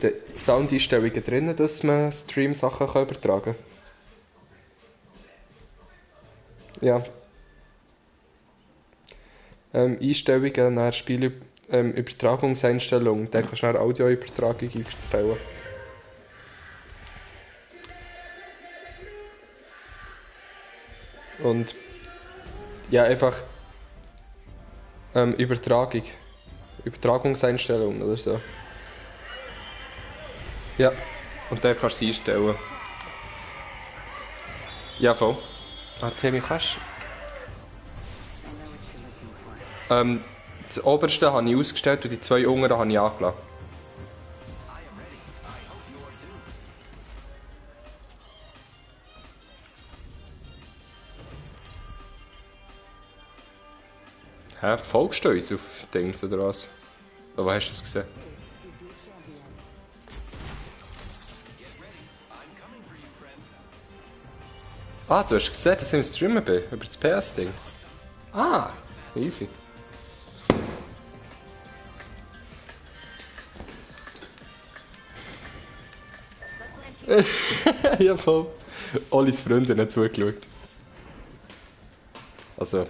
den Soundeinstellungen drin, dass man Stream-Sachen übertragen kann. Ja. Einstellungen, nach Spielübertragungseinstellungen. Da kannst du eine Audioübertragung einstellen. Und ja, einfach Übertragungseinstellungen oder so. Ja, und dann kannst du sie einstellen. Ja, voll. Ah, Timmy, kannst du? Das oberste habe ich ausgestellt und die zwei unteren habe ich angelassen. Hä? Folgst du uns auf Dings oder was? Oder wo hast du es gesehen? Ah, du hast gesehen, dass ich im Streamen bin, über das PS-Ding. Ah, easy. Ja, voll. Olis Freundin hat zugeschaut. Also,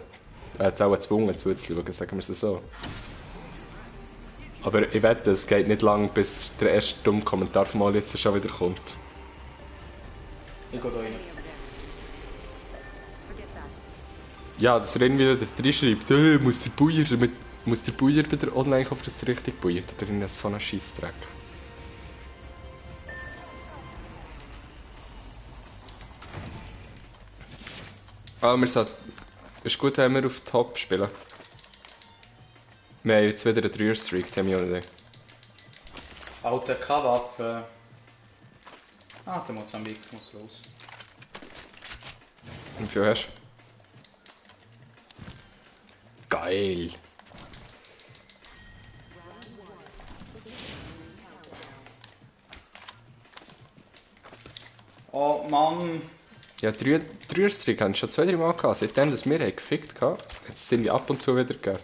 er hat es auch gezwungen zuzuschauen, sagen wir es so. Aber ich wette, es geht nicht lang, bis der erste dumme Kommentar von Oli jetzt schon wieder kommt. Ich gehe da rein. Ja, dass er irgendwie da reinschreibt, muss der Buier bei der Online kaufen, dass der richtig buiert. Oder in so einen Scheissdreck. Ah, es ist gut, wenn wir auf Top spielen. Wir haben jetzt wieder einen 3er-Streak, die haben wir auch nicht. Alter K-Waffe. Ah, der Mosambik muss raus. Wie viel hast du? Geil! Oh Mann! Ja, 3er-Streak haben schon 2-3 Mal gehabt. Seitdem, dass wir gefickt haben, jetzt sind wir ab und zu wieder gegeben.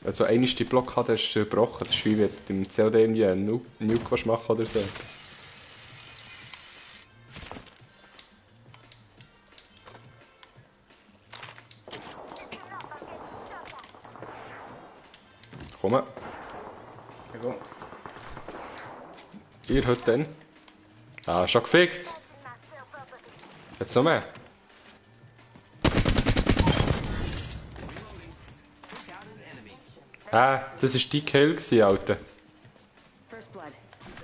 Also, einmal die Blockade ist gebrochen. Das ist wie wenn du im COD irgendwie einen Nuke machen oder so. Komm. Ich gehe. Ihr heute dann? Ah, schon gefickt! Jetzt noch mehr? Ah, das war die Kill gewesen, Alter.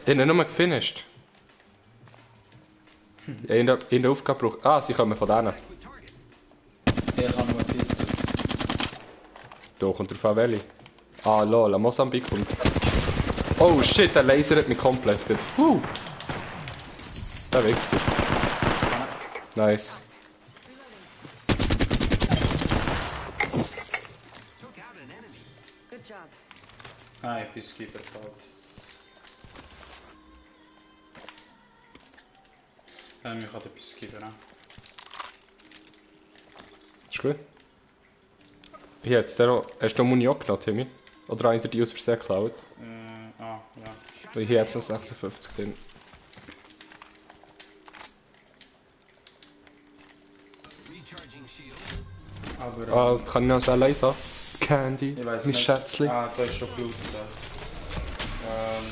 Ich habe ihn nur gefinisht. Ich habe in der Aufgabe gebraucht. Ah, sie kommen von denen. Ich habe nur Pistols. Da kommt drauf an, welche. Ah, lol, Mosambik kommt. Oh shit, der lasert mich komplett. Der Wichser. Nice. Ah, ich bin Skipper gekauft. Ich habe den Skipper an. Ist gut. Hier, jetzt hast du noch Muni auch genommen, Timmy? Oder einer die aus Versehen geklaut? Ja. Weil hier hat es noch 56 drin. Aber, Ah, kann ich noch so leise? Candy, ich weiß mein nicht. Schätzchen. Ah, da ist schon Blut.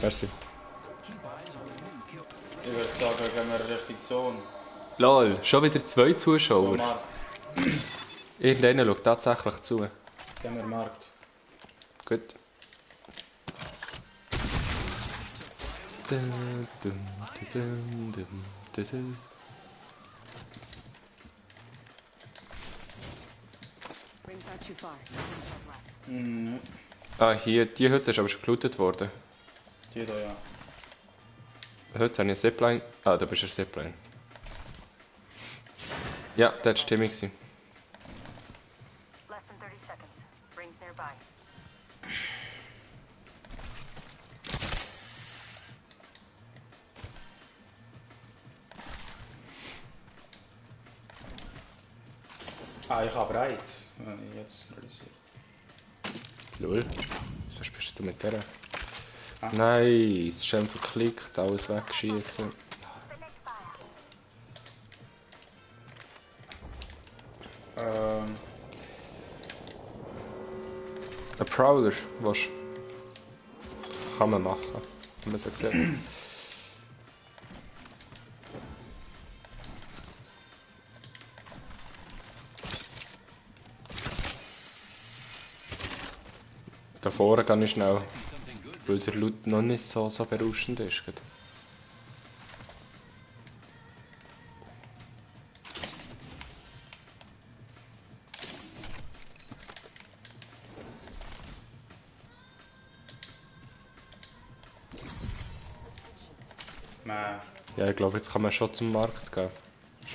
Merci. Ich würde sagen, gehen wir Richtung Zone. Lol, schon wieder 2 Zuschauer. Markt. Irgendeiner schaut tatsächlich zu. Gehen wir Markt. Gut. Ah, hier, die Hütte ist aber schon gelootet worden. Die da, ja. Heute habe ich eine Zipline. Ah, da bist du eine Zipline. Ja, das war Stimmung. Less than 30 seconds. Rings nearby. Ah, ich habe breit. Wenn ich jetzt realisiert. Lol. Was bist du mit der? Nice, schön verklickt, alles wegschießen. Ein Prowler, was kann man machen, wenn man so sieht. Da vorne gehe ich schnell, weil der Loot noch nicht so berauschend ist. Gerade. Nein. Ja, ich glaube, jetzt kann man schon zum Markt gehen.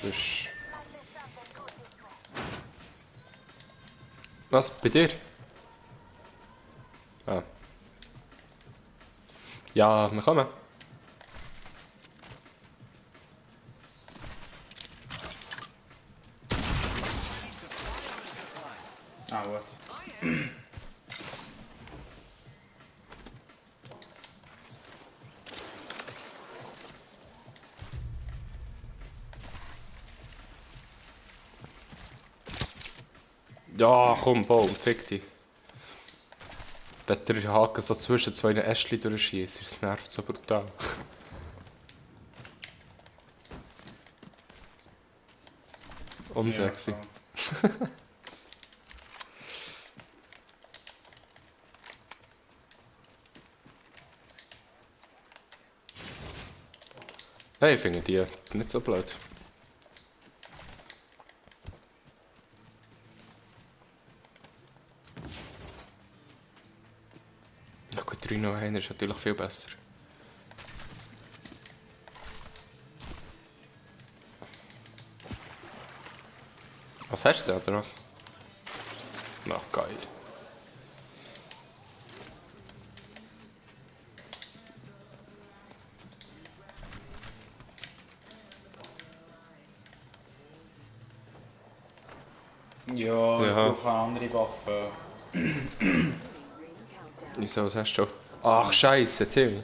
Sonst... Was? Bei dir? Ah. Ja, wir kommen. Ah, gut. Ja, komm, Baum, fick dich. Wenn der Haken so zwischen zwei Äschchen durchschießt, das nervt so brutal. Unsexy. Ja, Hey, ich finde die nicht so blöd. Ja gut, 301 ist natürlich viel besser. Was hast du denn, oder was? Na, geil. ja, ich Ja. brauche eine andere Waffe. Wieso, was hast du? Ach, Scheiße, Tim.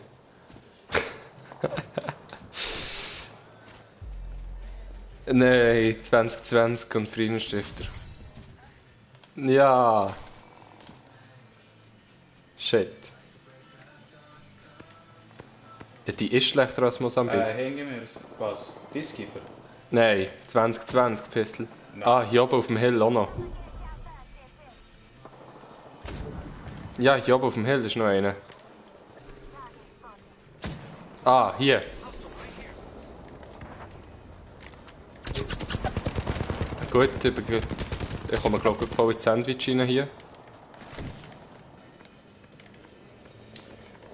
Nein, 2020 und Friedensstifter. Ja. Shit. Ja, die ist schlechter als Mosambik. Hängen wir. Was? Peacekeeper? Nein, 2020 Pistol. Nein. Ah, hier oben auf dem Hill auch noch. Ja, hier oben auf dem Hill ist noch einer. Ah, hier. Gut, ich komme glaube ich voll ins Sandwich rein hier.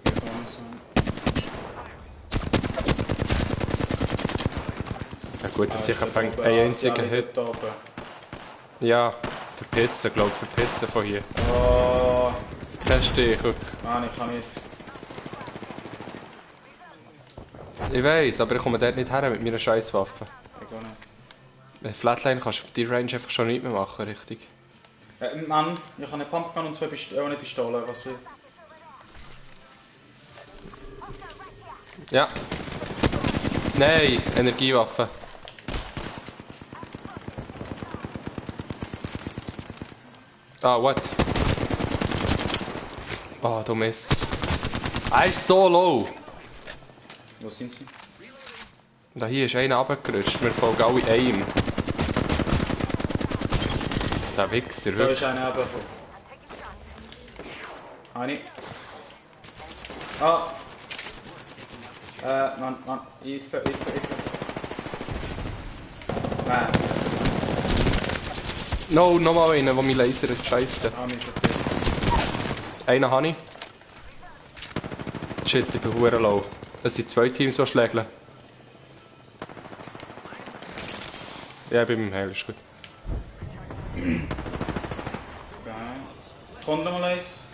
Wir kommen so. Ja gut, das ist sicher ist da oben. ein einziger Ja, Hit. da oben. Ja, verpissen, glaube ich, verpissen von hier. Oh, Kein Stich, wirklich. Mann, ich kann nicht. Ich weiss, aber ich komme dort nicht her mit meiner Scheißwaffe. Ich kann nicht. Mit Flatline kannst du auf die Range einfach schon nicht mehr machen, richtig. Mann, ich habe eine Pumpgun und zwei eine Pistole, was will. Ja. Nein, Energiewaffe. Ah, what? Ah, du Mist. Er ist so low. Wo sind sie? Da hier ist einer runtergerutscht, wir folgen alle einem. Der Wichser, Da wirklich. ist einer runtergekommen. Eine. Ah! Mann, Hilfe. Nein, No, nochmal einer, der mich lasert, scheisse. mich verpisst. Einen habe ich. Shit, ich bin verdammt low. Es sind zwei Teams, die schlägeln. Ja, ich bin mit dem Heil, ist gut. Geil. Kommt noch mal eins.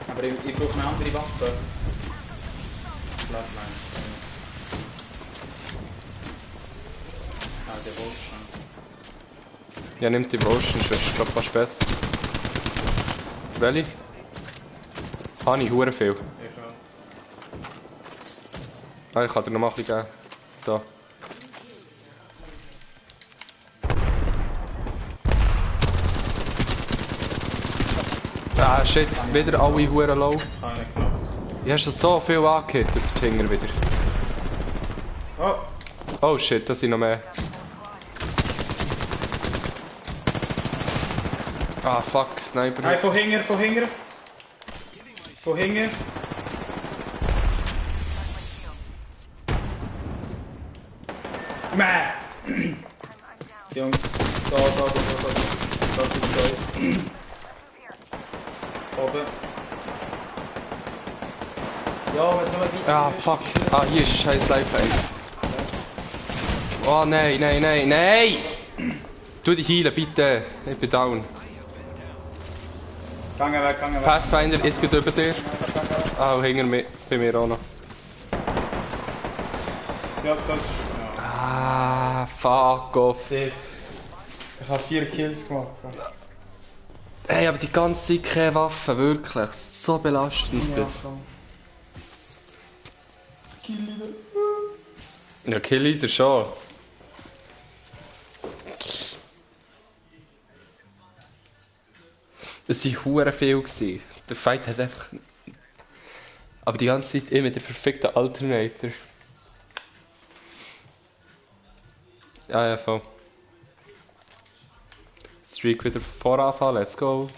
Aber ich brauche eine andere Waffe. Flatline. Ah, der Bullshit. Ja, nimmt die Evolution, das ist glaube ich fast besser. Welche? Habe ich hure viel. Ich auch. Ah, ich kann dir noch mal ein bisschen geben. So. Ah, shit. Wieder alle hure low. Habe ich nicht genommen. Ich hast schon so viel angehittet, der Finger wieder. Oh! Oh shit, da sind noch mehr. Ah, fuck, Sniper. Nein, von hinten, von hinten. Von hinten. Mäh! Jungs, da. Da sind zwei. Oben. Ja, wenn du noch ein bisschen... Ah, fuck. Ah, hier ist ein scheiß Lifeline. Oh, nein! Tu dich heilen, bitte. Ich bin down. Gange weg. Pathfinder, jetzt geht über dir. Ah, hinter mir, bei mir auch noch. Ja, das ist... Ja. Ah, fuck off. Ich habe 4 Kills gemacht. Hey, aber die ganze Zeit keine Waffe, wirklich. So belastend. Ja, komm. Killleader. Ja, Killleader schon. Es waren hure viel gewesen. Der Fight hat einfach... Aber die ganze Zeit immer der perfekte Alternator. Ja, voll. Streak wieder von anfangen, let's go.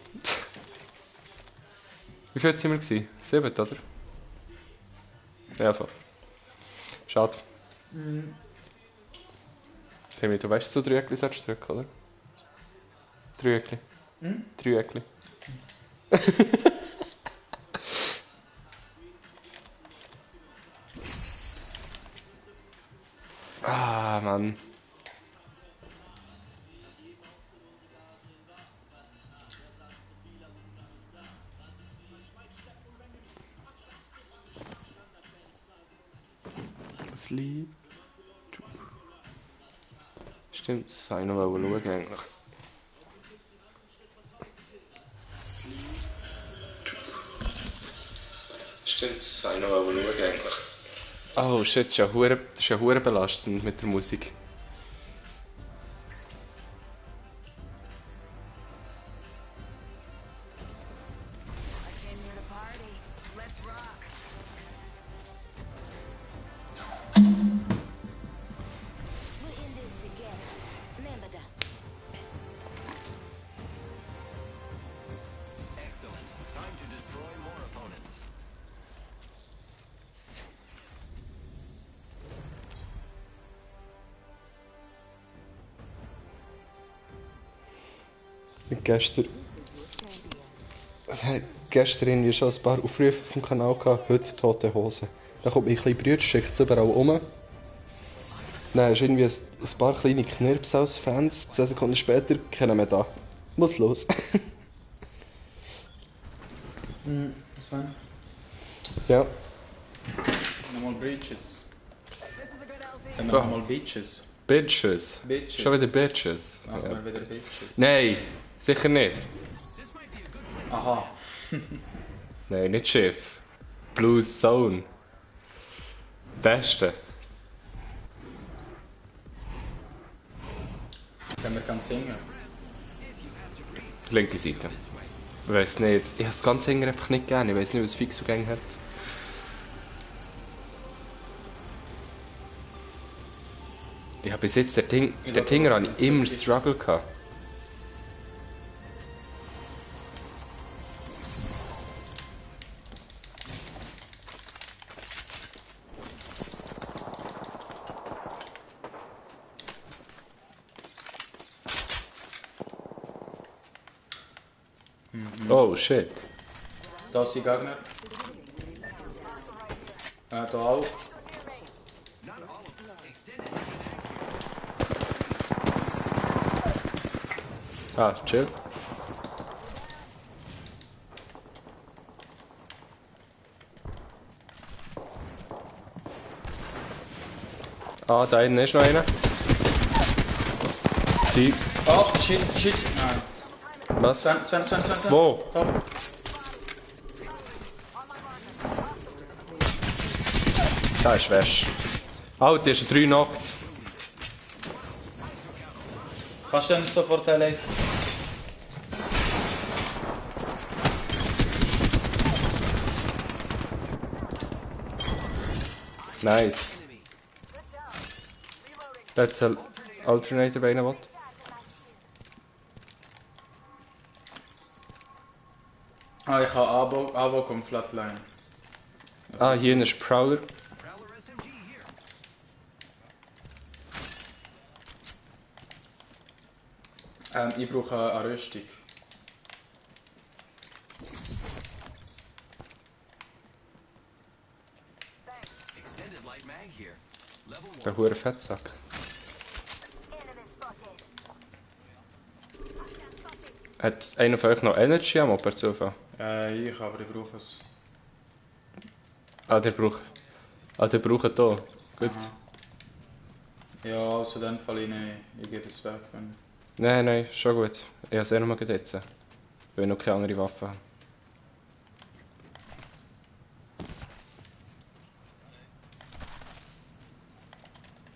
Wie viel sind wir gewesen? 7, oder? Ja, voll. Schade. Timmy, du weißt, dass du 3 Eckli sollst drücken, oder? 3 Eckli. 3 Eckli. Ah, Mann. Das Lied. Stimmt, das wollte ich noch schauen eigentlich. Stimmt, das wollte ich noch schauen eigentlich. Oh shit, das ist ja hure belastend mit der Musik. Gestern irgendwie schon ein paar Aufrufe vom Kanal gehabt, heute tote Hosen. Dann kommt mein kleiner Bruder, schickt es überall um. Dann ist irgendwie ein paar kleine Knirps als Fans. 2 Sekunden später kennen wir da. Muss los. Was war? Ja. Nochmal Breaches. Dann Oh. nochmal Bitches. Bitches. Bitches. Schon wieder Bitches. Machen Ja. wir wieder Bitches. Nein, sicher nicht. Aha. Nein, nicht Schiff. Blue Zone. Beste. Können wir ganz singen? Die linke Seite. Ich weiß nicht. Ich habe das ganze Hänger einfach nicht gerne. Ich weiß nicht, was Fix so gäng hat. Ich habe bis jetzt der Tinger habe ich immer Struggle gehabt. Oh shit. Da sind Gegner. Da auch. Ah, chill. Ah, da hinten ist noch einer. Sie. Oh, shit. Nein. Was? Sven. Wo? Top. Da ist Wäsch. Alter, ist 3 knockt. Kannst du dann sofort leisten? Nice. That's ein Alternator bei ihnen, was? Ah, ich habe Abo kommt Flatline. Ah, hier ist Prowler. Ich brauche eine Rüstung. Der hure Fettsack. Hat einer von euch noch Energy am per Zufall? Ich, aber ich brauche es. Ah, der braucht hier. Gut. Aha. Ja, also in dem Fall ich gebe es weg. Wenn... Nein, schon gut. Ich habe es eh noch mal jetzt. Weil ich noch keine andere Waffe habe.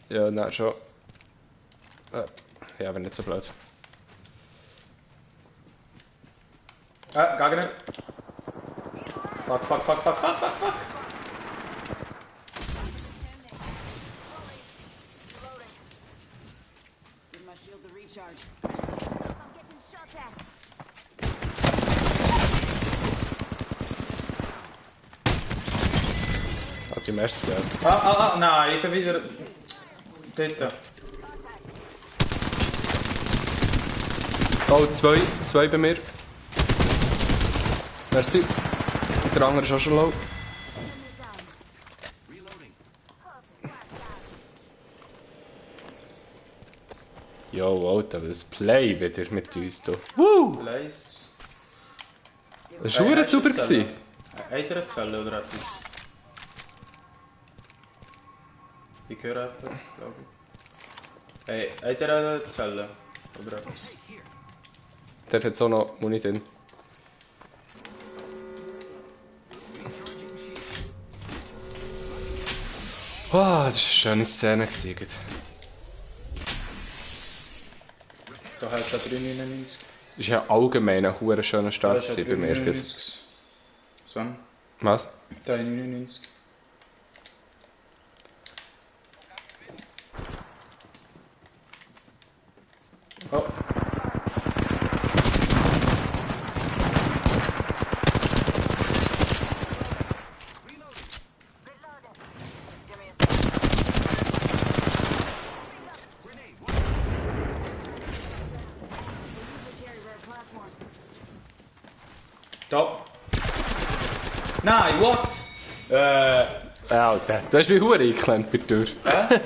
Ja, nein, schon. Ja, aber nicht so blöd. Gegner! Fuck. Give my shields a recharge. I'm getting shot at. Hat die Messer gehört. Nein, ich bin wieder... Dort. Oh, zwei bei mir. Merci. Der andere ist auch schon low. Yo, Alter, das Play wieder mit uns hier. Woo! Blaze. Das war verdammt super gewesen. Hat er eine Zelle oder etwas? Ich höre etwas, glaube ich. Hey, hat er eine Zelle oder etwas? Dort hat es auch noch Muni drin. Wow, das war eine schöne Szene gewesen. Da hat es auch 399. Das war ja allgemein ein hure schöner Start gewesen bei mir. 399. Sven? Was? 399. Oh. Da. Nein, what? Alter, du hast mich hure eingeklemmt bei der Tür. Hä?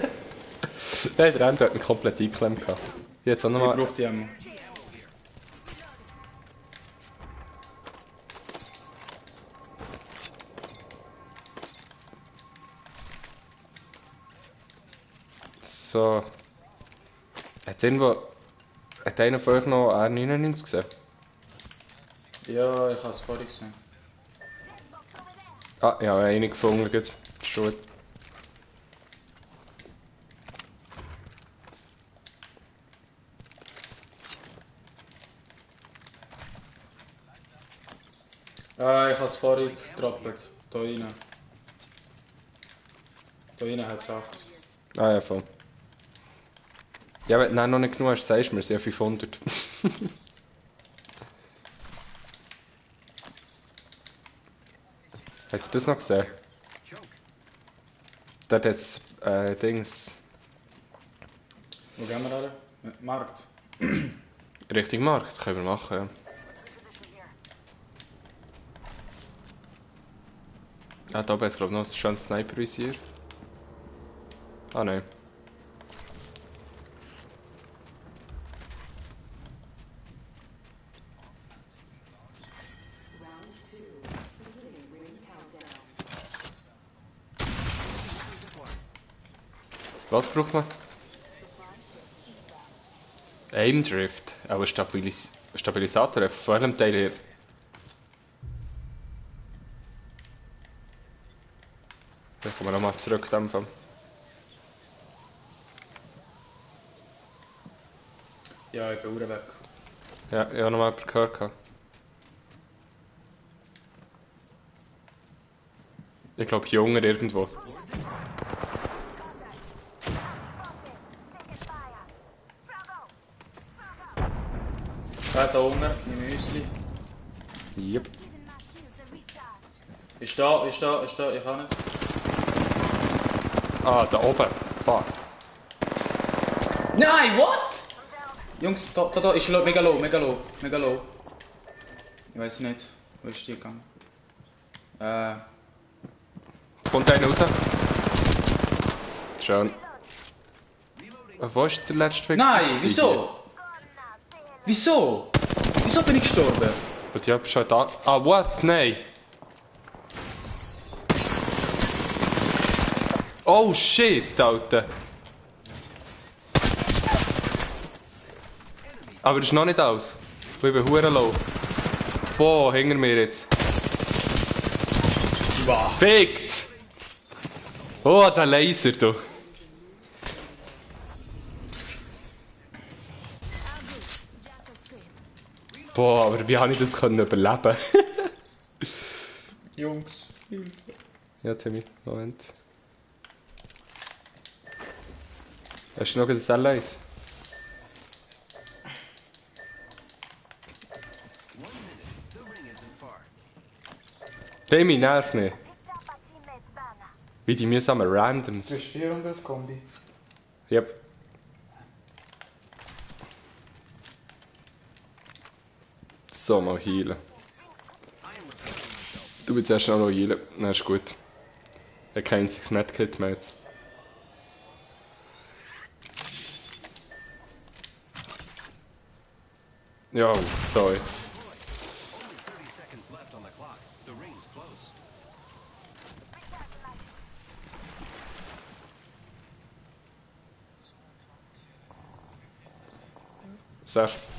Nein, der Ende hat mich komplett eingeklemmt gehabt. Jetzt auch Ich nochmal. brauche die Ammo. So. Hat einer von euch noch R99 gesehen? Ja, ich habe es vorhin gesehen. Ah, ja, eine gefunden, gut. Ist gut. Ich habe es vorhin gedroppt. Da rein. Da rein hat es 80. Ah ja, voll. Ja, wenn du noch nicht genug hast, sagst du mir, es sind ja 500. Habt ihr das noch gesehen? Dort hat es Dings Wo gehen wir alle? Markt. Richtung Markt, können wir machen, ja. Ah, da oben ist glaube ich noch ein schönes Sniper-Visier. Ah nein. Was braucht man? Aim Drift, aber Stabilisator von welchem Teil her? Dann kommen wir nochmal zurück in dem Fall. Ja, ich bin auch weg. Ja, ich habe nochmal jemanden gehört. Gehabt. Ich glaube, Junger irgendwo. Da unten, im Müsli. Yep. Ist da, ich kann nicht. Ah, da oben. Fuck. Nein, what? Jungs, da, ist mega low. Ich weiß nicht, wo ist die gegangen? Kommt einer raus. Schön. Wo ist der letzte Weg? Nein, wieso? Wieso? Wieso bin ich gestorben? Und ich hab schon da. Ah, what? Nein. Oh shit, Alter. Aber das ist noch nicht aus. Ich bin hure low. Boah, hinter mir jetzt. Wow. Fickt! Oh, der Laser, du. Boah, aber wie habe ich das können überleben? Jungs. Ja, Timmy, Moment. Hast du noch das L1? Timmy, nerv nicht. Wie die mühsamen Randoms. Du hast 400 Kombi. Yep. So, mal healen. Du willst erst noch healen. Na, ist gut. Ich habe kein einziges Medkit mehr jetzt. Ja, so jetzt. Sechs.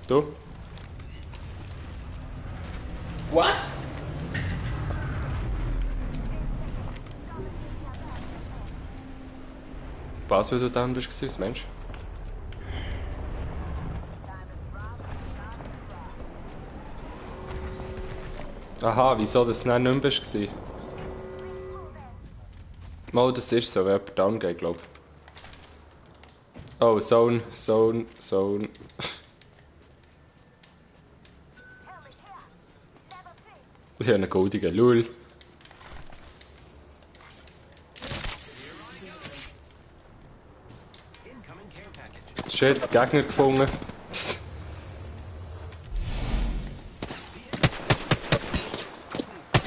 Du? What? Was, weil du down bist, was Mensch? Aha, wieso das nicht mehr bist? Mal, das ist so, wenn jemand down geht, glaub. Oh, Zone. Ich habe einen goldigen Lul. Shit, Gegner gefunden.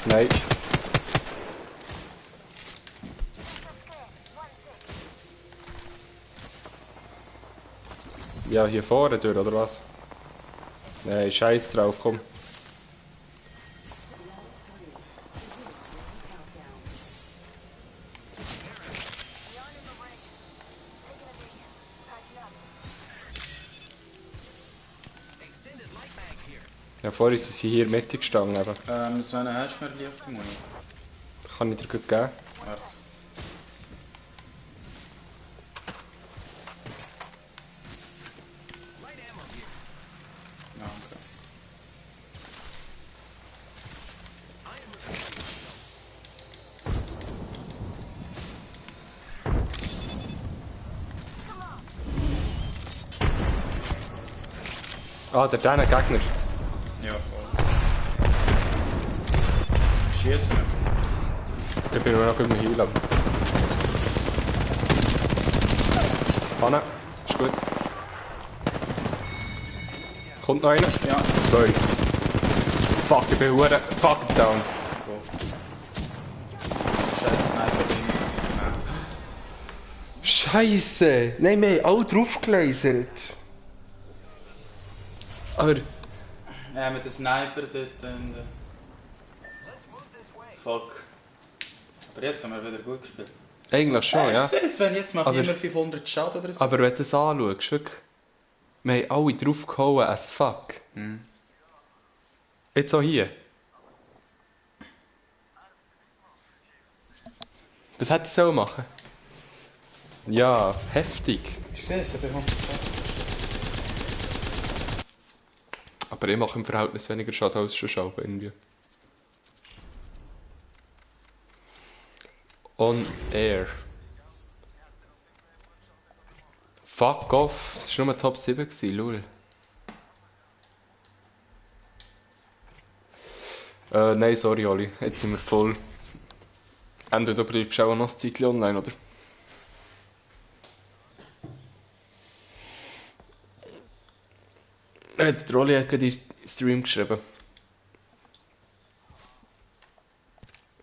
Nein. Ja, hier vorne durch, oder was? Nein, scheiß drauf, komm. Ja, vorhin ist sie hier mittig gestanden. Eben. Sven, hast du mir die auf die Muni? Kann ich dir gut geben? Warte. Ja, okay. Ah, der deine Gegner. Ja, voll. Schießen. Ich bin nur noch im Heal. Pfanne. Ist gut. Kommt noch einer? Ja. Zwei. Fuck, ich bin hure. Fuck, ich bin down. Scheiß Sniper-Ding. Nein. Scheiße! Nein, wir haben alle draufgelasert. Aber... Ja, mit dem Sniper dort und... Fuck. Aber jetzt haben wir wieder gut gespielt. Eigentlich schon, ja. Hast du gesehen, Sven, jetzt mache ich Aber- immer 500 Schaden oder so? Aber wenn du das anschaust, wirklich... Wir haben alle draufgehauen as fuck. Jetzt auch hier. Was hätte ich sollen machen? Ja, heftig. Hast du gesehen, es bekommt Aber ich mache im Verhältnis weniger Schaden als schon Schaden irgendwie. On air. Fuck off. Es war nur Top 7, lol. Nein, sorry Oli. Jetzt sind wir voll. Entweder du bleibst auch noch ein Zeitchen online, oder? Der Oli hat gerade in den Stream geschrieben.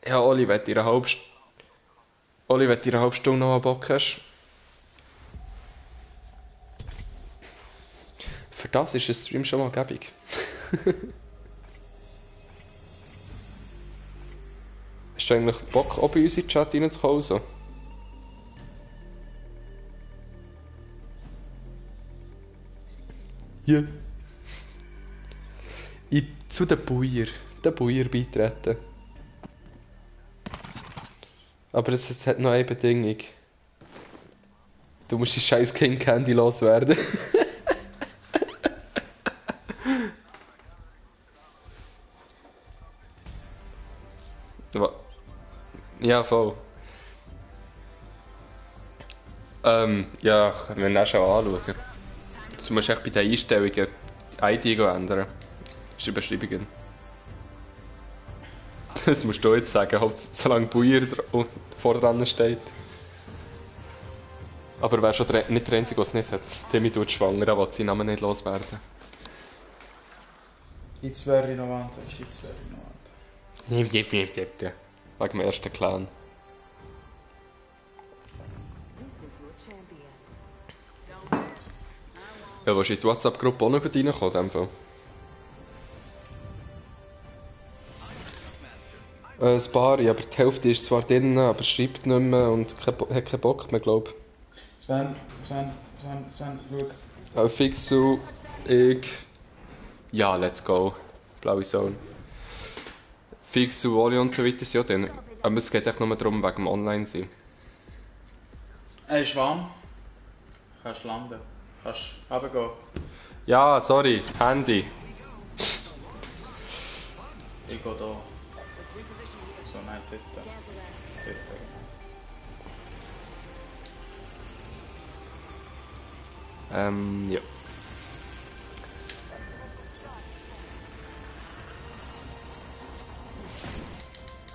Ja, Oli, wenn du in einer halben Stunde noch einen Bock hast. Für das ist ein Stream schon mal gäbig. Hast du eigentlich Bock, auch bei uns in den Chat reinzukommen? So? Ja. Zu den Bauer beitreten. Aber es hat noch eine Bedingung. Du musst die scheiß King Candy loswerden. Ja, voll. Ja, wenn wir schon anschauen. Du musst echt bei den Einstellungen die ID ändern. Das ist die Beschreibung. Das musst du jetzt sagen, halt, solange Bauer vorne dran steht. Aber wer schon nicht der Einzige, der es nicht hat. Timmy tut schwanger, er will seinen Namen nicht loswerden. Jetzt wäre ich noch Wand. Wegen dem ersten Clan. Ja, willst du in die WhatsApp-Gruppe auch noch reinkommen, in dem Fall? Ein paar, ja, aber die Hälfte ist zwar drin, aber schreibt nicht mehr und hat keinen Bock mehr, glaube ich. Sven, schau. Fixu, ich... Ja, let's go. Blaue Zone. Fixu, Oli und so weiter sind ja drin. Aber es geht echt nur darum, wegen dem Online-Sein. Hey, Schwamm. Kannst landen. Kannst runtergehen. Ja, sorry, Handy. Ich gehe da. So, nein, dort. Dort. Ja.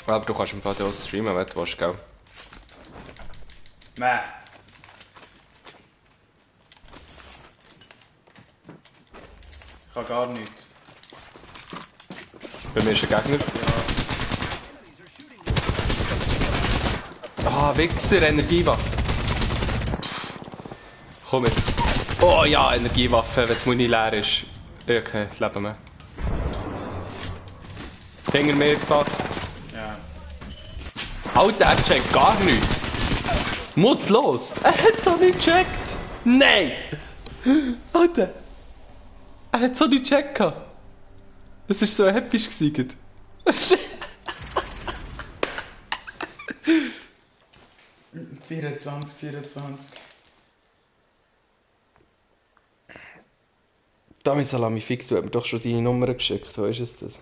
Aber du kannst im Fall auch streamen, wenn du willst, gell? Mäh. Ich kann gar nichts. Bei mir ist ein Gegner. Ah, Wichser, Energiewaffe. Komm jetzt. Oh ja, Energiewaffe, wenn die Muni leer ist. Okay, leben wir. Finger mir gefasst. Ja. Alter, er checkt gar nichts. Muss los. Er hat so nicht gecheckt. Nein. Alter. Er hat so nicht gecheckt. Es war so episch gewesen. Vierundzwanzig. Dami Salami Fix, du hast mir doch schon deine Nummer geschickt. Wo ist es das?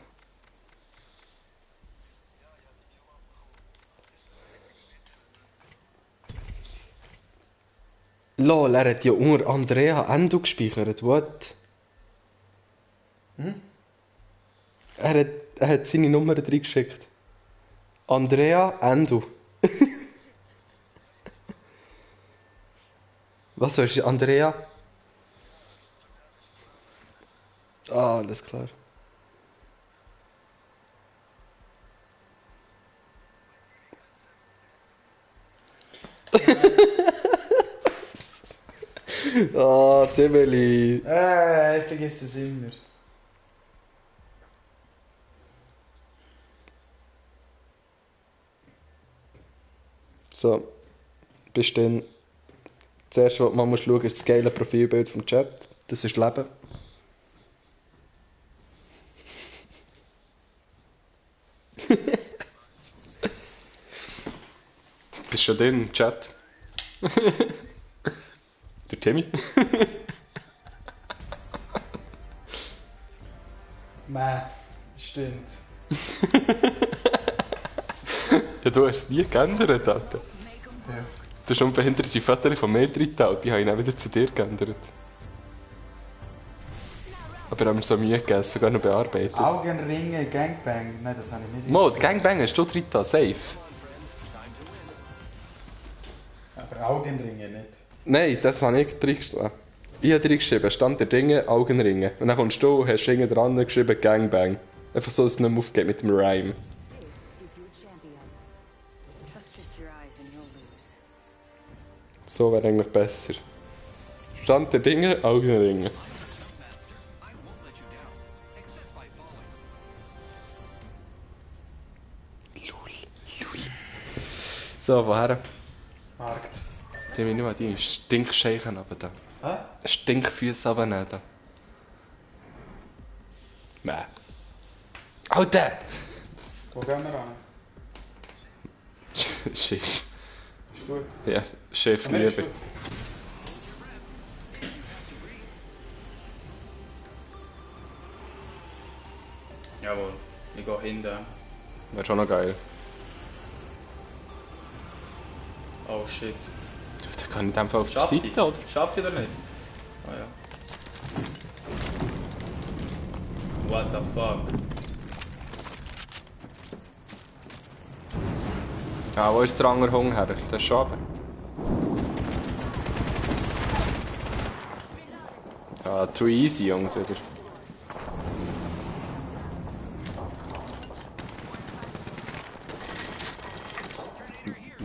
Lol, er hat ja unter Andrea Endo gespeichert. What? Er hat seine Nummer reingeschickt. Andrea Endo. Was soll ich? Andrea? Ah, alles klar. Ah, Timeli. Ich vergesse es immer. So, bist dann... Zuerst, was man muss schauen, ist das geile Profilbild vom Chat. Das ist Leben. Bist schon drin im Chat? Der Timmy? Mäh, stimmt. Ja, du hast es nie geändert, Alter. Ja. Du hast unbehinderte Fotos von mir drin, die habe ich dann wieder zu dir geändert. Aber haben wir so Mühe gegeben, sogar noch bearbeitet. Augenringe, Gangbang. Nein, das habe ich nicht. Mo, Gangbang hast du drin, safe. Aber Augenringe nicht. Nein, das habe ich drin geschrieben. Ich habe drin geschrieben, Stand der Dinge, Augenringe. Und dann kommst du, hast hinten dran geschrieben, Gangbang. Einfach so, dass es nicht mehr aufgeht mit dem Rhyme. This is your champion. Trust just your eyes and you'll lose. So wäre eigentlich besser. Stand der Dinge, Augenringe. So, woher? Markt. Die haben nur die Stinkscheichen aber da. Hä? Stinkfüße aber nicht da. Nein. Alter! Wo gehen wir an? Chef. Ist gut. Ja, Chef Ja, mir ist lieber. gut. Jawohl, ich gehe hinten. Wäre schon noch geil. Oh shit. Da kann ich einfach auf die Schaff ich? Seite, oder? Schaff ich oder nicht? Ah ja. What the fuck? Ja, wo ist der andere Hunger her? Das ist schade. Ja, too easy, Jungs, wieder.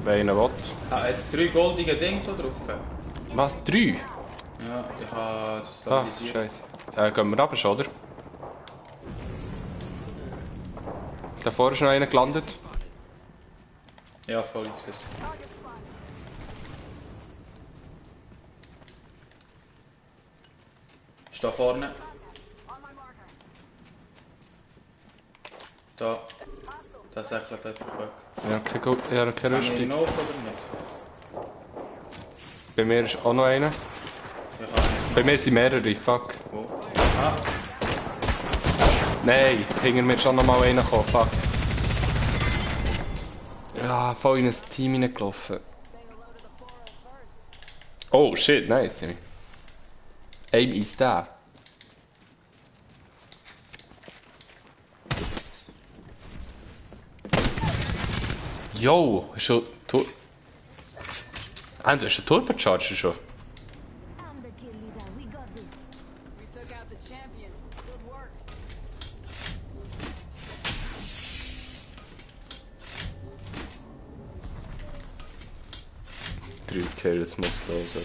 Wer will. Ah, jetzt 3 goldige Dinge da drauf gehabt. Was? 3? Ja, ich habe das Ah, stabilisiert. scheiße. Gehen wir runter schon, oder? Da vorne ist noch einer gelandet. Ja, voll ist es. Ist da vorne. Da. Das säckelt einfach weg. Ja, ich habe keine Kann ich Rüstung. noch oder nicht? Bei mir ist auch noch einer. Ich kann nicht. Bei mir sind mehrere, fuck. Wo? Ah, Nein, hinter mir ist schon noch mal einer gekommen, fuck. Ja, voll in ein Team reingelaufen. Oh shit, nice, Timmy. Aim is da. Yo, hast du schon... Ah, du hast einen Turbocharger schon. I'm the kill leader. We got this. We took out the champion. Good work. Drei Kills muss los sein.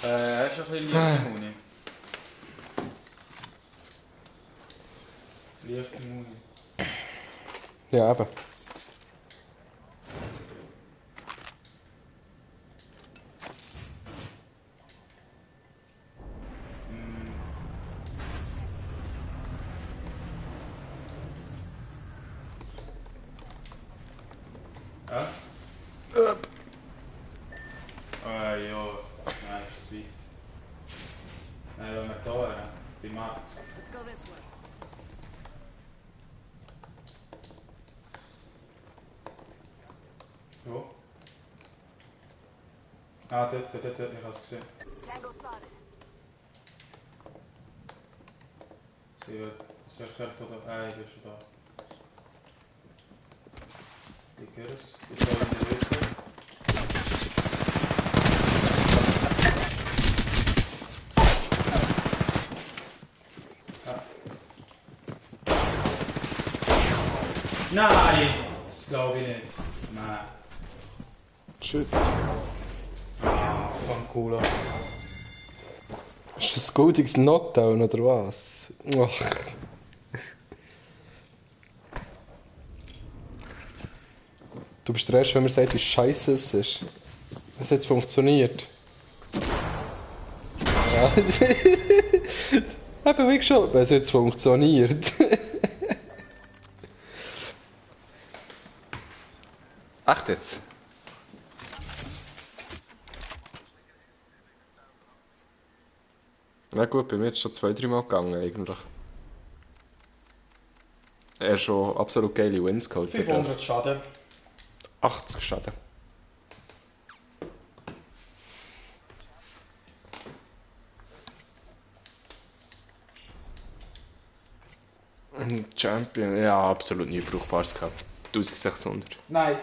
hast du ein bisschen leichte Muni? Leichte Muni. Ja, eben. Ja? Ah ja, nein, ist zu weit. Nein, wenn wir da wären, bei Markt. Let's go this way. Wo? Ah, dort, ich habe es gesehen. Tango spotted. Sie erklärt da. Ah, der ist schon da. Ich höre es. Ich soll in der Richtung. Nein! Das glaube ich nicht. Nein. Shit. Ah, von cooler. Ist das goldiges Knockdown oder was? Ach. Du bist der Erste, wenn man sagt, wie scheiße es ist. Es hat jetzt funktioniert. Ja. Eben wie geschaut, es hat jetzt funktioniert. Echt jetzt? Na gut, bei mir ist es schon 2-3 Mal gegangen eigentlich. Er hat schon absolut geile Wins geholt. für 500 das. Schaden. 80 Schaden. Ein Champion, ja, absolut nie brauchbares gehabt. 1600. Nein.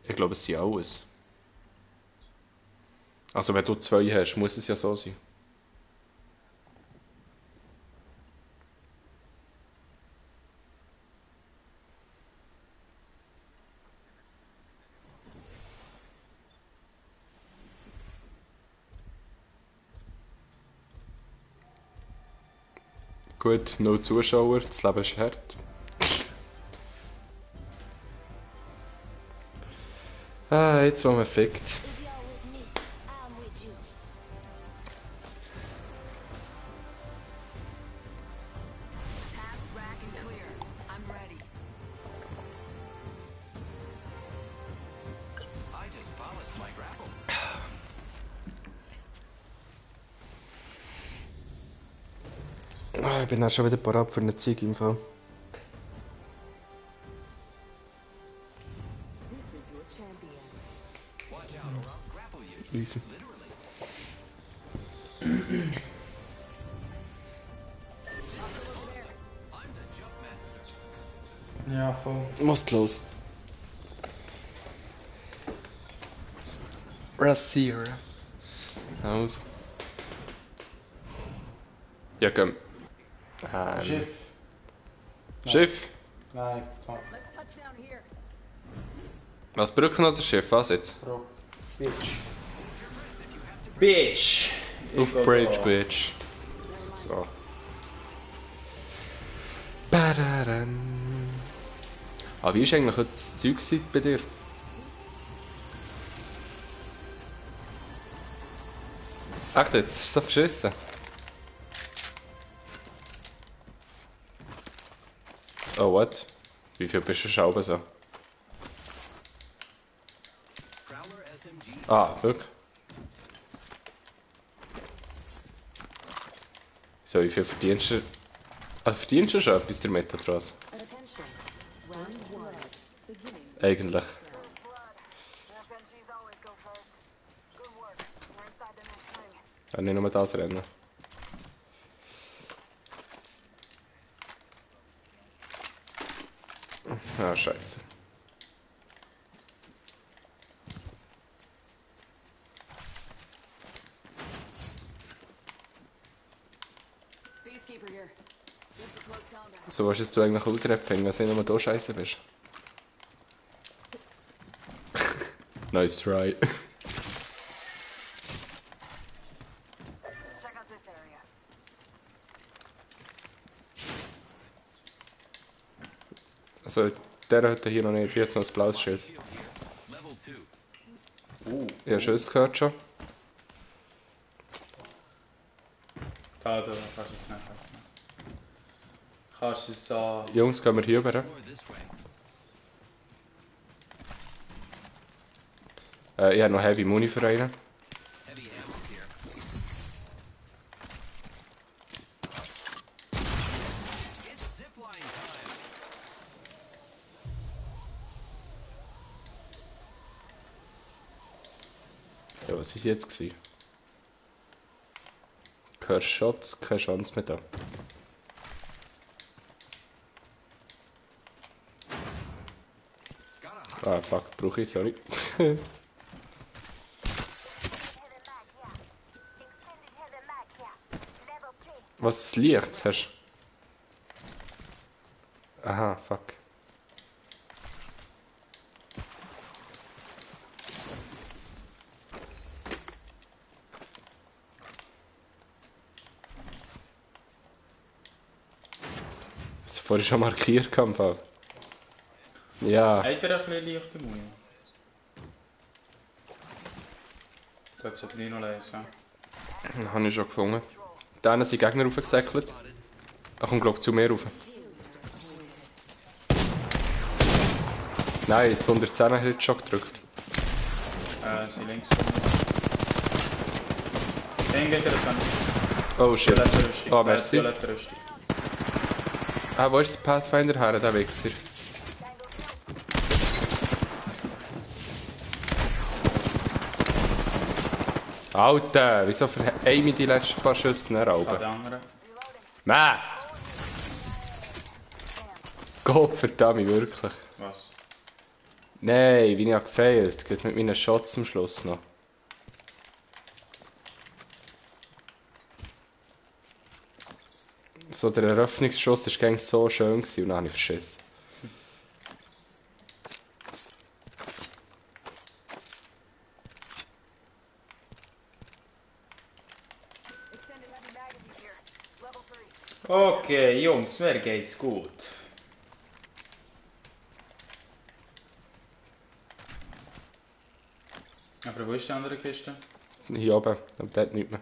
Ich glaube, es sind alles. Also wenn du 2 hast, muss es ja so sein. Gut, 0 Zuschauer, das Leben ist hart. Jetzt wo man fickt. If you're with me, I'm with you. Path, rack, and clear. I'm ready. I just polished my grapple. Ich bin auch schon wieder parat für eine Zeug im Fall. This is your champion. Watch out, or I'll grapple you. Easy. Literally. I'm the jump master. Ja, voll. Was los? Rasier. Also. Ja, komm. Schiff. Schiff? Nein, top. Let's touch down here. Was, Brücken oder Schiff? Was jetzt? Brock. Bitch. Bitch! Auf Bridge, Bitch. So. Badaram. Ah, wie war eigentlich heute das Zeug bei dir? Echt jetzt? Ist es so verschissen? Oh, what? Wie viel bist du schon so? Prowler SMG. Ah, wirklich? So, wie viel verdienst du? Ah, verdienst du schon etwas damit oder was? Attention. Round 1. Beginning. Eigentlich. FNGs always go first. Good work. We're inside the next ring. Ja, nicht nur das Rennen. Ah, scheiße. Peacekeeper here. Good for close combat. So was du eigentlich ausreden, dass du nicht nur da scheiße bist. Nice try. Let's check out this area. Also, der hat hier noch nicht, jetzt noch ein blaues Schild. Shield here. Level 2. Ich habe Schuss gehört schon. Da kannst du es nicht öffnen. Kannst du es so... Jungs, gehen wir hier rüber. Or this way. Ich habe noch Heavy Muni für einen. Heavy ammo here. It's zipline time. Ja, was war es jetzt gewesen? Kein Shots, keine Chance mehr da. Ah, fuck, brauche ich, sorry. Heavy mag here. Extended heavy mag here. Level 3. Was, Licht hast du? Aha, fuck. Was vorhin schon markiert kam, Fall. Ja, Hat er ein bisschen leichte Muni? Das sollte ich noch lesen. habe ich schon gefunden. Da sind Gegner raufgesäckelt. Er kommt, glaube ich, zu mir rauf. Nice, 110 hat er schon gedrückt. Sie links. Den geht er dann. Oh shit. Violette Rüstung. Oh, merci. Violette Rüstung. Ah, wo ist der Pathfinder her, der Wichser? Alter, wieso verheim ich die letzten paar Schüsse nicht Ah, rauben? der andere. Nein! Gott verdammt, wirklich. Was? Nein, wie ich gefailt. Geht mit meinen Shots zum Schluss noch. So, der Eröffnungsschuss war gängig so schön gewesen, und dann habe ich verschissen. Extended heavy magazine here. Level 3. Okay, Jungs, mir geht's gut. Aber wo ist die andere Kiste? Hier oben, aber dort nicht mehr.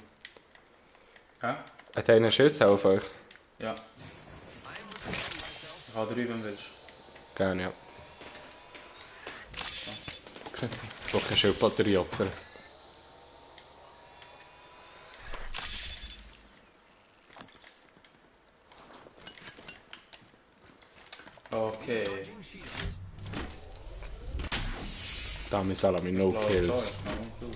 Hä? Hat einer einen Schütz auf euch? Ja. Ich habe drüben willst. Gerne, ja. Okay. Ich will keine Schildbatterie opfern. Okay. Dame Salami, no Klar, kills. klar, ist noch gut.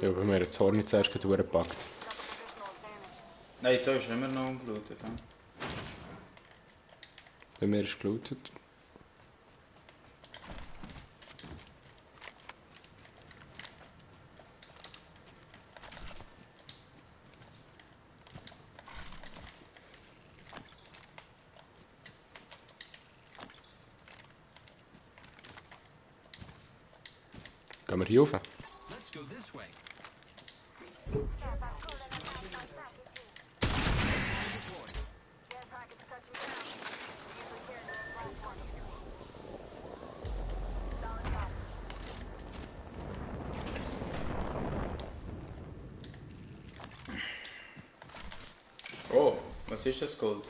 Ja, bei mir hat das Horn zuerst durchgepackt. Nein, da ist immer noch unblutet. He? Bei mir ist gelootet. Gehen wir hier rauf? Let's go this way. Care package touching down. Usually carry the last one. Solid copy. Oh, was ist das Gold?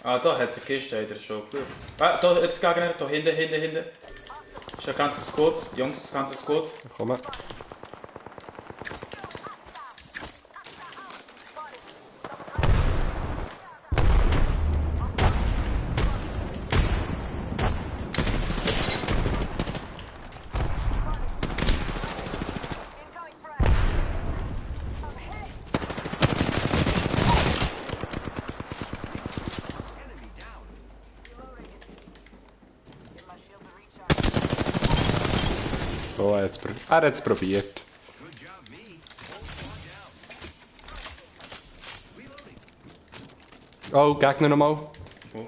Ah, da hat es eine Kiste, hat er schon geschaut. Ah, da, jetzt Gegner, da hinten. Ist ein ganzes Squad. Jungs, das ganze Squad. Komm. Incoming frag. Enemy down. Reloading. Get my shield to recharge. Oh, er hat es probiert. Good job, me. Hold one down. Reloading. Oh, Gegner nochmal. Oh.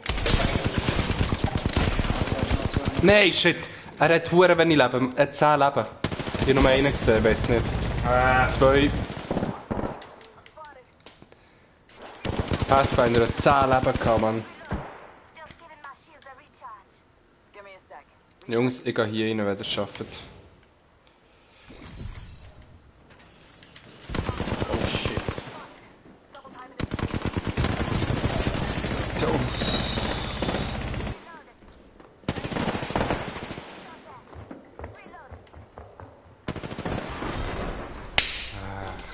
Nein, shit. Er hat hure wenig Leben. Er hat 10 Leben. Ich habe nur einen gesehen, weiß nicht. 2. Pathfinder hat 10 Leben gehabt, Mann. Just giving my shield a recharge. Give me a sec. Jungs, ich gehe hier rein, wenn ihr es schafft. Oh shit. Double timing it.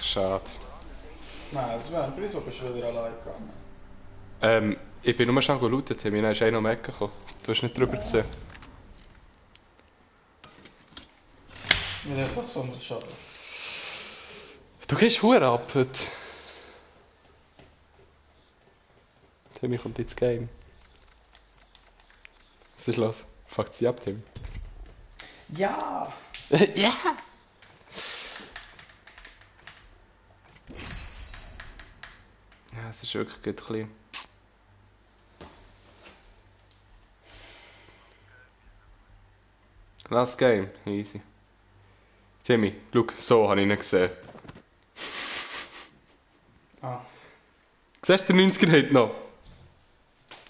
Schade. Nein, es wäre ein so schon wieder allein gegangen. Ich bin nur schon gelootet, Timmy. Dann ist einer um die Ecke gekommen. Du hast nicht drüber gesehen. Mit der 600 Schaden. Du gehst hure ab heute. Timmy kommt ins Game. Was ist los? Fuckt sie ab, Timmy. Ja! Ja! Ja, es ist wirklich gut klein. Last Game, easy. Timmy, schau, so habe ich ihn gesehen. Ah. Siehst du den 90er Hit noch?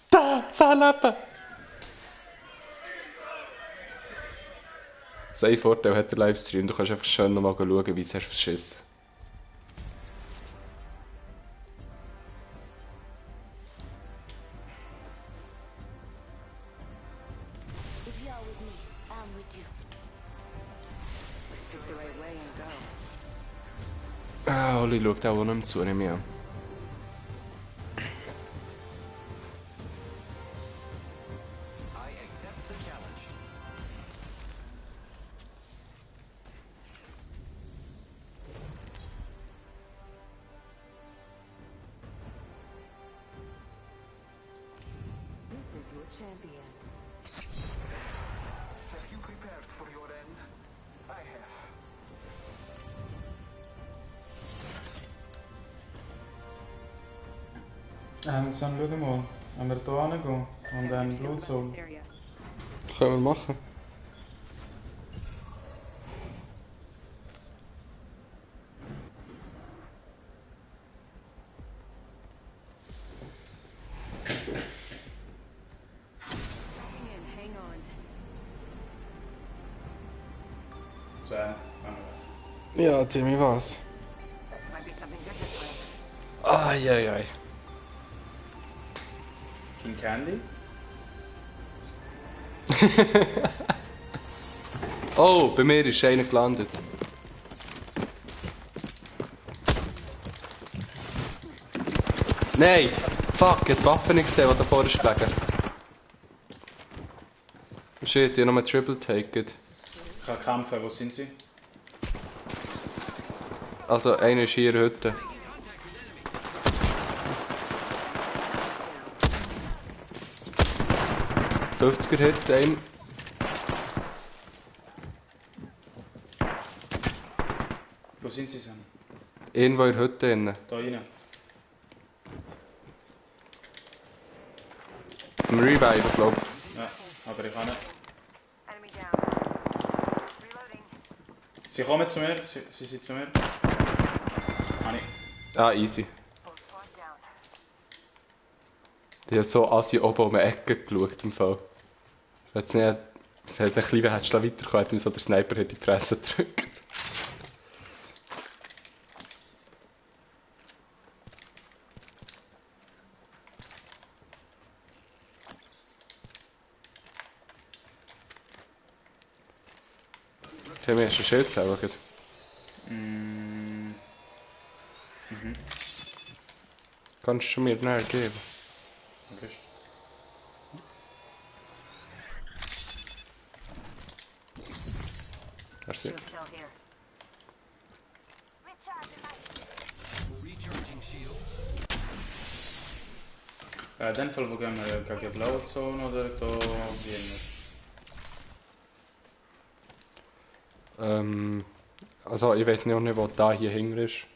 Da! 10 Leben! So ein Vorteil hat der Livestream, du kannst einfach schön nochmal schauen, wie es hast verschissen. If you're with me, I'm with you. Pick the right way and go. Ah, Oli schaut auch nicht mehr zu, nehme ich an. I accept the challenge. This is your champion. Have you prepared for your end? I have. Son, schau mal. Wenn wir hier hingehen und dann Feel about Blutsauger. this area. Können wir machen. Dropping in, hang on. Sven, Ja, Timmy, was? Might be something good this way. Eieiei. King Candy? Oh, bei mir ist einer gelandet. Nein! Fuck, ich hab die Waffe nicht gesehen, die da vorne ist gelegen. Shit, ich hab noch einen Triple Take. Ich kann kämpfen, wo sind sie? Also, einer ist hier in der Hütte. ...50er-Hit, einem. Wo sind sie? Sam? Irgendwo in der Hütte drin. Da rein. Am Revive, glaub ich. Ja, aber ich kann nicht. Enemy down. Reloading. Sie kommen zu mir, sie sind zu mir. Ah, nicht. Ah, easy. Both squad down. Ich hab so assi oben um die Ecke geschaut im Fall. Wenn es nicht... Wenn du ein bisschen hättest weiterkommen, hätte ihm so der Sniper in die Fresse gedrückt. Timmy, hast du ein Schild selber? Kannst du mir näher geben? Okay. Merci. Shield cell here. Recharging my Recharging shields. In dem Fall, wo gehen wir? Gegen die blaue Zone oder da gehen wir? Also ich weiß nicht, wo da hier hinten ist.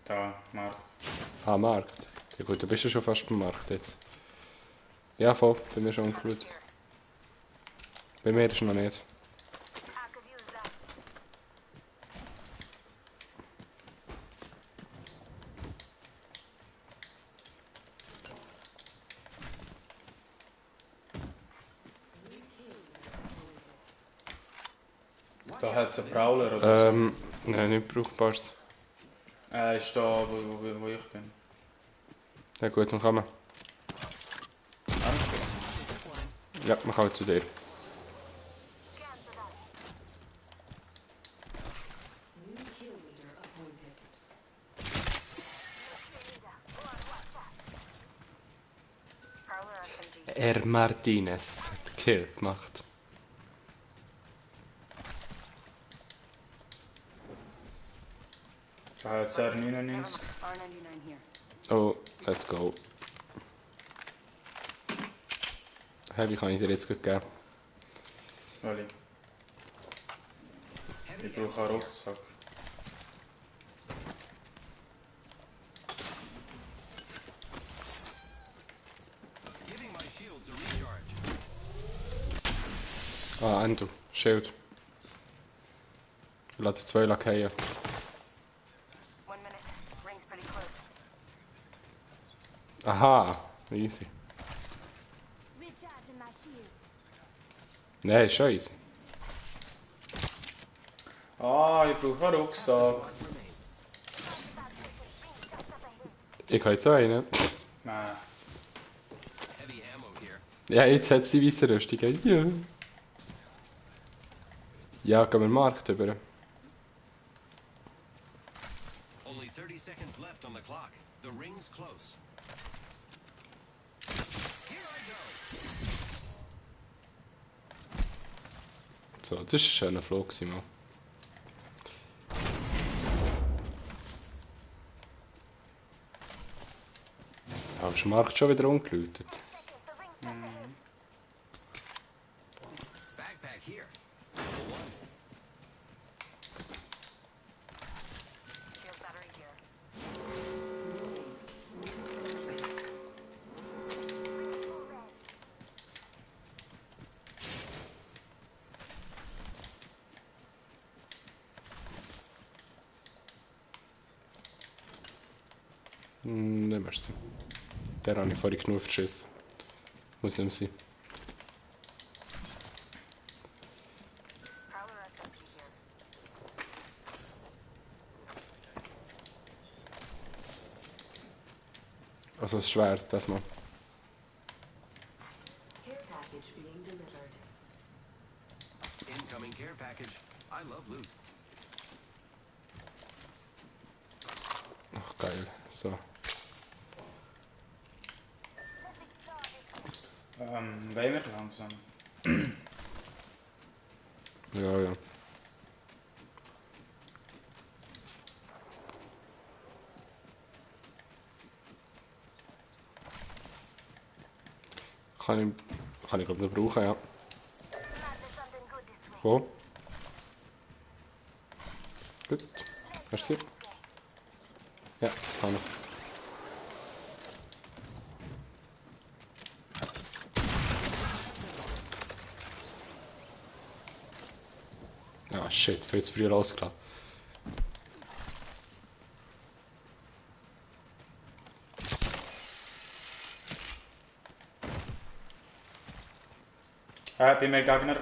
Da, Markt. Ah, Markt. Ja gut, du bist ja schon fast beim Markt jetzt. Ja, voll, bei mir schon gut. Bei mir ist noch nicht. I could use that. Da hat es einen Prowler oder Nein, nicht brauchbares. ist da, wo ich bin. Ja gut, dann kann man. Alles gut. Ja, man kann zu dir. Prowler SMG. Martinez hat den Kill gemacht. Da hat es R99. R99 here. Oh, let's go. Hey, wie kann ich dir jetzt gut geben? Weil ich brauche einen Rucksack. Giving my shields a recharge. Ah, Endo. Schild. Ich lade 2 Lakaien. 1 minute. Ring's pretty close. Aha, easy. Nein, ist schon easy. Ah, ich brauche einen Rucksack. Ich habe jetzt auch einen. Nein. Heavy ammo here. Ja, jetzt hat es die weiße Rüstung. Ja. Ja, gehen wir den Markt über. Only 30 seconds left on the clock. The ring's close. Here I go. So, das war ein schöner Flug, Mann. Aber ist der Markt schon wieder umgeläutet? Backpack here. Shield battery here. Nein, merci. Der habe ich vorhin genug verschissen. Muss nicht mehr sein. Power SMG here. Also das Schwert, das mal. Care package being delivered. Incoming care package. I love loot. Ach geil. So. Wollen wir langsam? Ja, ja. Kann ich glaube noch brauchen, ja. There's something good this way. Wo? Gut. Merci. Ja, kann ich. Ah shit, viel zu früh losgelassen. Bei mir Gegner.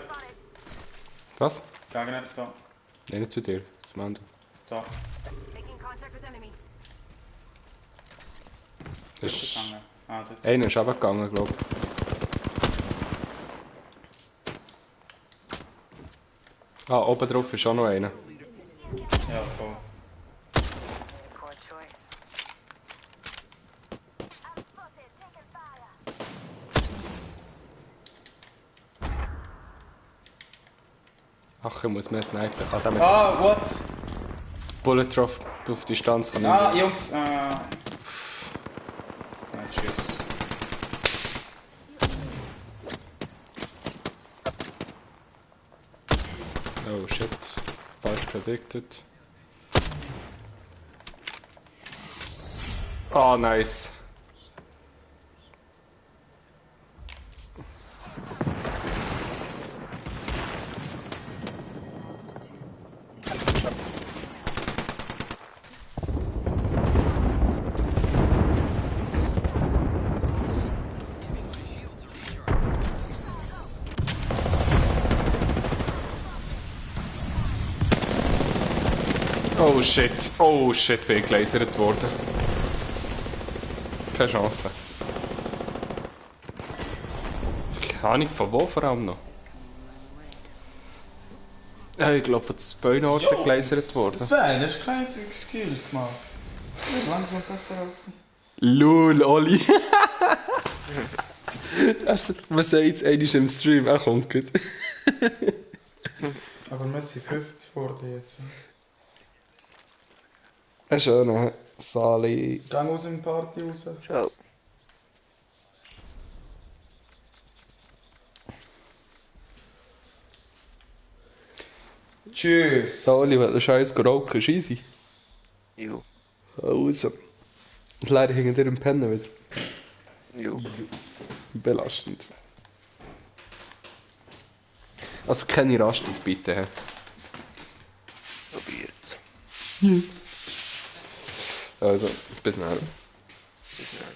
Was? Gegner, da. Nein, nicht zu dir, zum Ende. Da. Making contact with enemy. Das ist... Gegangen. Ah, dort. Einer ist runtergegangen, glaube ich. Ah, oben drauf ist auch noch einer. Ja, voll. Poor choice. I'm spotted. Taking fire. Ach, ich muss mehr snipen. Ich kann den mit Ah, what? Bullet drauf auf Distanz kann ich Ah, nicht. Jungs. Nein, tschüss. Oh shit. Falsch predicted. Oh, nice. Oh shit, bin ich gelasert worden. Keine Chance. Keine Ahnung von wo vor allem noch. Ja, ich glaube von den Beunorten gelasert worden. Sven, hast du kein einziges Skill gemacht? Wird langsam besser als ich. Lul, Oli. Also, was sagt jetzt einmal im Stream? Er kommt gut. Aber wir sind 50 vor dir jetzt. Ein schöner Sali. Gang aus dem Party raus. Ciao. Tschüss. Sali, weil der Scheiß geraucht ist easy. Jo. Also. Und leider hängen dir im Pennen wieder. Jo. Belastend. Also keine Rastes bitte. He. Probiert. Also, bis nachher. Bis dann.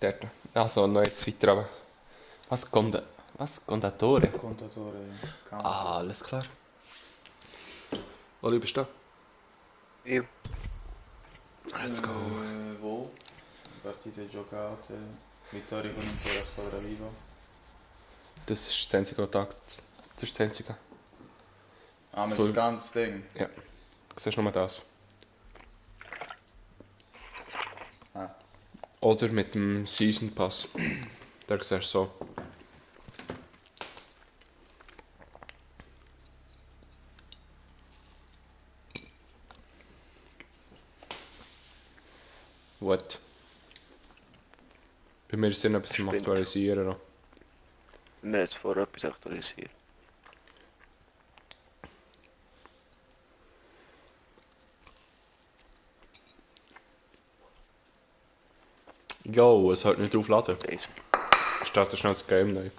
dort. Also, noch eins weiter runter. Was? Kondatore? Kontatore. Ah, alles klar. Oli, bist du da? Io. Let's go. Wo? Partite giocate. Vittorie con intera squadra viva. Das ist das einzige Tag. Das ist das einzige. Ah, mit Voll. das ganze Ding. Ja. Du siehst nur das. Ah. Oder mit dem Season Pass. Da siehst du so. What? Bei mir ist es etwas zum Stimmt. Aktualisieren noch. Wir haben jetzt vorher etwas aktualisiert. Jo, es hört nicht drauf laden. Eins. Startet schnell das Game neu.